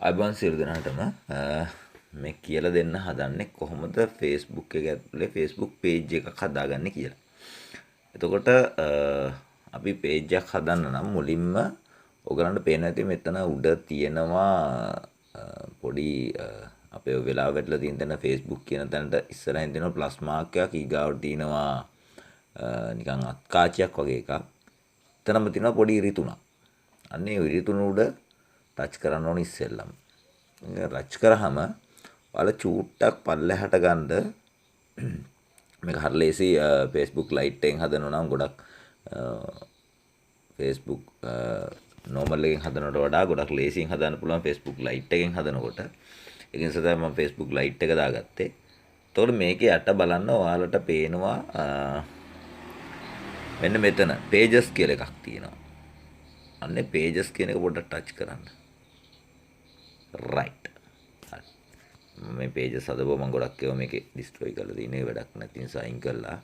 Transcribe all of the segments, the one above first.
අයබන් සියලු දෙනාටම මේ කියලා දෙන්න හදන්නේ කොහොමද Facebook එක ඇතුලේ Facebook page එකක් හදාගන්නේ කියලා. එතකොට අපි page එකක් හදන්න නම් මුලින්ම ඔයගලන්ට පේන ඇති මෙතන උඩ තියෙනවා පොඩි අපේ වෙලාව වැටලා තියෙන තැන Facebook කියන තැනට ඉස්සරහින් තියෙනවා ප්ලස් මාක් එකක්, ඊගාවට තියෙනවා නිකන් අත්කාචියක් වගේ එකක්. එතනම තියෙනවා පොඩි ඉරි තුනක්. අන්න ඒ ඉරි තුන උඩ ටච් කරන්න ඕන ඉස්සෙල්ලම. ටච් කරාම ඔයාලා චූට්ටක් පල්ලෙහාට ගන්න. මේක හරි ලේසි Facebook Lite එකෙන් හදනවා නම් ගොඩක් Facebook normal එකෙන් හදනවට වඩා ගොඩක් ලේසියෙන් හදන්න පුළුවන් Facebook Lite එකෙන් හදනකොට. ඒක නිසා තමයි මම Facebook Lite එක දාගත්තේ. එතකොට මේකේ යට බලන්න ඔයාලට පේනවා මෙන්න මෙතන pages කියලා එකක් තියෙනවා. අන්නේ pages කියන එක පොඩ්ඩක් ටච් කරන්න. රයිට්. මේ pages හදපුවා මම ගොඩක් ඒවා මේකේ ඩිස්ට්‍රොයි කරලා තියෙන වැඩක් නැති නිසා අයින් කරලා.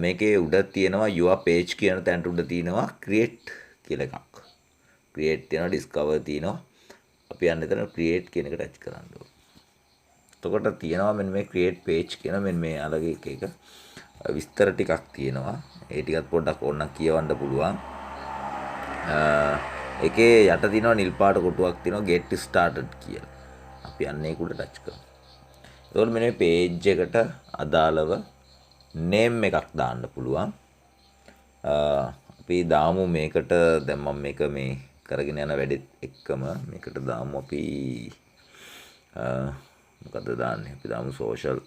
මේකේ උඩ තියෙනවා your page කියන තැනට උඩ තියෙනවා create කියලා එකක්. create තියෙනවා, discover තියෙනවා. අපි යන්න එතන create කියන එක ටච් කරන්න ඕනේ. එතකොට තියෙනවා මෙන්න මේ create page කියන මෙන්න මේ අලගේ එක එක විස්තර ටිකක් තියෙනවා. ඒ ටිකත් පොඩ්ඩක් ඕනනම් කියවන්න පුළුවන්. ඒකේ යට තියෙනවා නිල් පාට කොටුවක් තියෙනවා get started කියලා. අපි අන්න ඒක උඩ ටච් කරමු. එතකොට මෙන්න මේ page එකට අදාළව name එකක් දාන්න පුළුවන්. අපි දාමු මේකට. දැන් මම මේක මේ කරගෙන යන වැඩෙත් එක්කම මේකට දාමු අපි මොකද්ද දාන්නේ? අපි දාමු social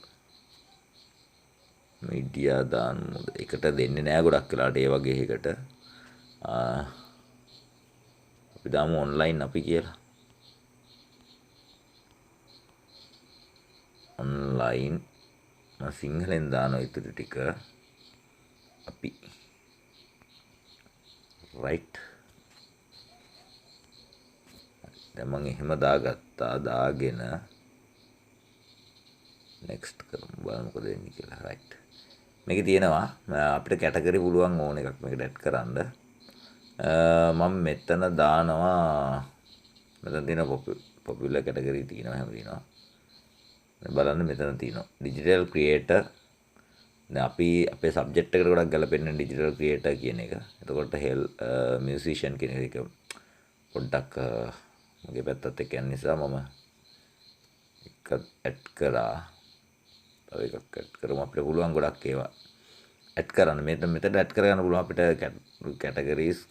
media දාමු. එකට දෙන්නේ නෑ ගොඩක් වෙලාවට ඒ වගේ එකකට. අපි දාමු ඔන්ලයින් අපි කියලා. ඔන්ලයින් මම සිංහලෙන් දානවා ඉතුරු ටික අපි. රයිට්. දැන් මම එහෙම දාගත්තා. දාගෙන නෙක්ස්ට් කරමු බලමු මොකද වෙන්නේ කියලා. රයිට්. මේකේ තියෙනවා අපිට කැටගරි පුළුවන් ඕන එකක් මේකට ඇඩ් කරන්න. මම මෙතන දානවා මෙතන තියෙන පොපියුලර් කැටගරි තියෙනවා හැම තියෙනවා. බලන්න මෙතන තියෙනවා ඩිජිටල් ක්‍රියේටර්. දැන් අපි අපේ සබ්ජෙක්ට් එකට ගොඩක් ගැලපෙන්නේ ඩිජිටල් ක්‍රියේටර් කියන එක. එතකොට හෙල් මියුසිෂියන් කියන එක පොඩ්ඩක් මගේ පැත්තත් එක්ක යන නිසා මම එකක් ඇඩ් කරා. තව එකක් ඇඩ් කරමු. අපිට පුළුවන් ගොඩක් ඒවා ඇඩ් කරන්න. මෙතන මෙතන ඇඩ් කරගන්න පුළුවන් අපිට කැටගරිස්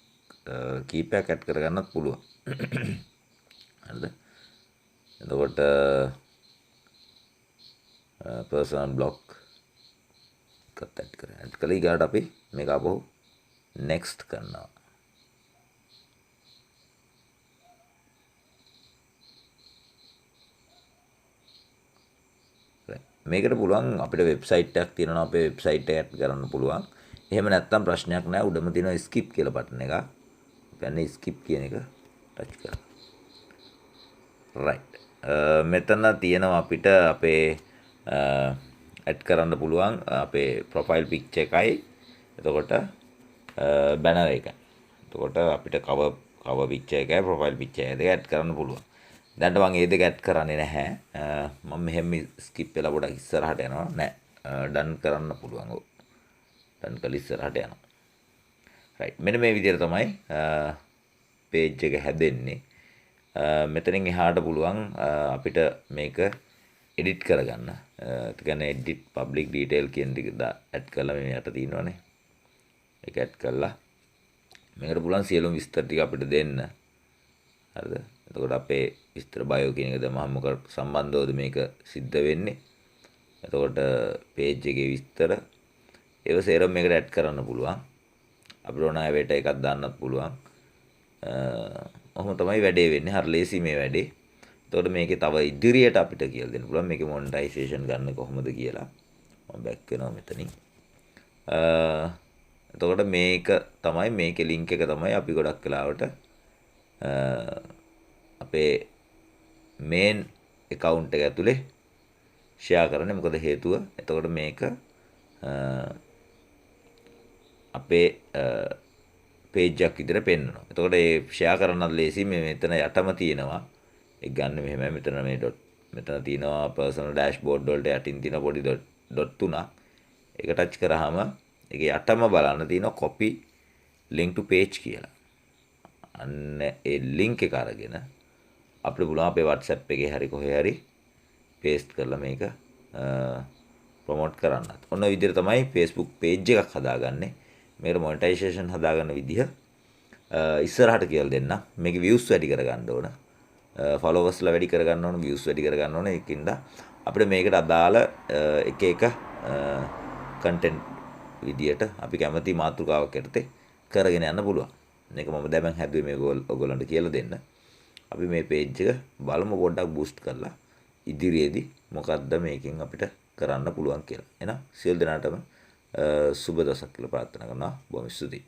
කීපයක් ඇඩ් කරගන්නත් පුළුවන්. හරිද? එතකොට පර්සනල් බ්ලොග් එකත් ඇඩ් කරගන්න. ඇඩ් කළා ඊගාට අපි මේක ආපහු නෙක්ස්ට් කරනවා. මේකට පුළුවන් අපිට වෙබ්සයිට් එකක් තියෙනවා අපේ වෙබ්සයිට් එක ඇඩ් කරන්න පුළුවන්. එහෙම නැත්නම් ප්‍රශ්නයක් නෑ. උඩම තියෙනවා ස්කිප් කියලා බටන් එකක්. අපි යන්නේ ස්කිප් කියන එක ටච් කරලා. රයිට්. මෙතන තියෙනවා අපිට අපේ ඇඩ් කරන්න පුළුවන් අපේ ප්‍රොෆයිල් පික්චර් එකයි එතකොට බැනර් එකයි. එතකොට අපිට කවර් පික්චර් එකයි ප්‍රොෆයිල් පික්චර් එක දෙක ඇඩ් කරන්න පුළුවන්. දැන්ට මම මේ දෙක ඇඩ් කරන්නේ නැහැ. මම මෙහෙම ස්කිප් වෙලා පොඩක් ඉස්සරහට යනවා. නෑ ඩන් කරන්න පුළුවන්. ඔව්. ඩන් කරලා ඉස්සරහට යනවා. රයිට්. මෙන්න මේ විදිහට තමයි පේජ් එක හැදෙන්නේ. මෙතනින් එහාට පුළුවන් අපිට මේක එඩිට් කරගන්න. ඒ කියන්නේ එඩිට් පබ්ලික් ඩීටේල් කියන ටික ඇඩ් කරලා මේ යට තියෙනවනේ. ඒක ඇඩ් කරලා මේකට පුළුවන් සියලුම විස්තර ටික අපිට දෙන්න. හරිද? එතකොට අපේ විස්තර බයෝ කියන එක දැම්මම මොකක් සම්බන්ධවද මේක සිද්ධ වෙන්නේ. එතකොට පේජ් එකේ විස්තර ඒව සේරම මේකට ඇඩ් කරන්න පුළුවන්. අපිට ඕන ඇවේට එකක් දාන්නත් පුළුවන්. ඔහොම තමයි වැඩේ වෙන්නේ. හරි ලේසි මේ වැඩේ. එතකොට මේකේ තව ඉදිරියට අපිට කියලා දෙන්න පුළුවන් මේකේ මොනිටයිසේෂන් ගන්න කොහොමද කියලා. මම බෑක් වෙනවා මෙතනින්. එතකොට මේක තමයි මේකේ ලින්ක් එක තමයි අපි ගොඩක් වෙලාවට අපේ මේන් ඇකවුන්ට් එක ඇතුලේ ෂෙයා කරන්නේ. මොකද හේතුව එතකොට මේක අපේ පේජ් එකක් විදිහට පෙන්වනවා. එතකොට ඒ ෂෙයා කරන්නත් ලේසි. මේ මෙතන යටම තියෙනවා ඒක ගන්න මෙහෙමයි. මෙතන මේ ඩොට් මෙතන තියෙනවා, පර්සනල් ඩෑෂ්බෝඩ් වලට යටින් තියෙන පොඩි ඩොට් ඩොට් තුනක්. ඒක ටච් කරාම ඒකේ යටම බලන්න තියෙනවා "Copy link to page" කියලා. අන්න ඒ ලින්ක් එක අරගෙන අපිට පුළුවන් අපේ WhatsApp එකේ හරි කොහේ හරි පේස්ට් කරලා මේක ප්‍රොමෝට් කරන්නත්. ඔන්න ඔය විදිහට තමයි Facebook page එකක් හදාගන්නේ. මේකට මොනිටයිසේෂන් හදාගන්න විදිහ ඉස්සරහට කියලා දෙන්නම්. මේකේ views වැඩි කරගන්න ඕන. ෆලෝවර්ස්ලා වැඩි කරගන්න ඕන, views වැඩි කරගන්න ඕන. ඒකින්ද අපිට මේකට අදාළ එක එක කන්ටෙන්ට් විදියට අපි කැමති මාතෘකාවක් යටතේ කරගෙන යන්න පුළුවන්. මේක මම දැන් හැදුවේ මේක ඔයගොල්ලන්ට කියලා දෙන්න. අපි මේ පේජ් එක බලමු පොඩ්ඩක් බූස්ට් කරලා ඉදිරියේදී මොකද්ද මේකෙන් අපිට කරන්න පුළුවන් කියලා. එහෙනම් සියලු දෙනාටම සුබ දවසක් කියලා ප්‍රාර්ථනා කරනවා. බොහොම ස්තුතියි.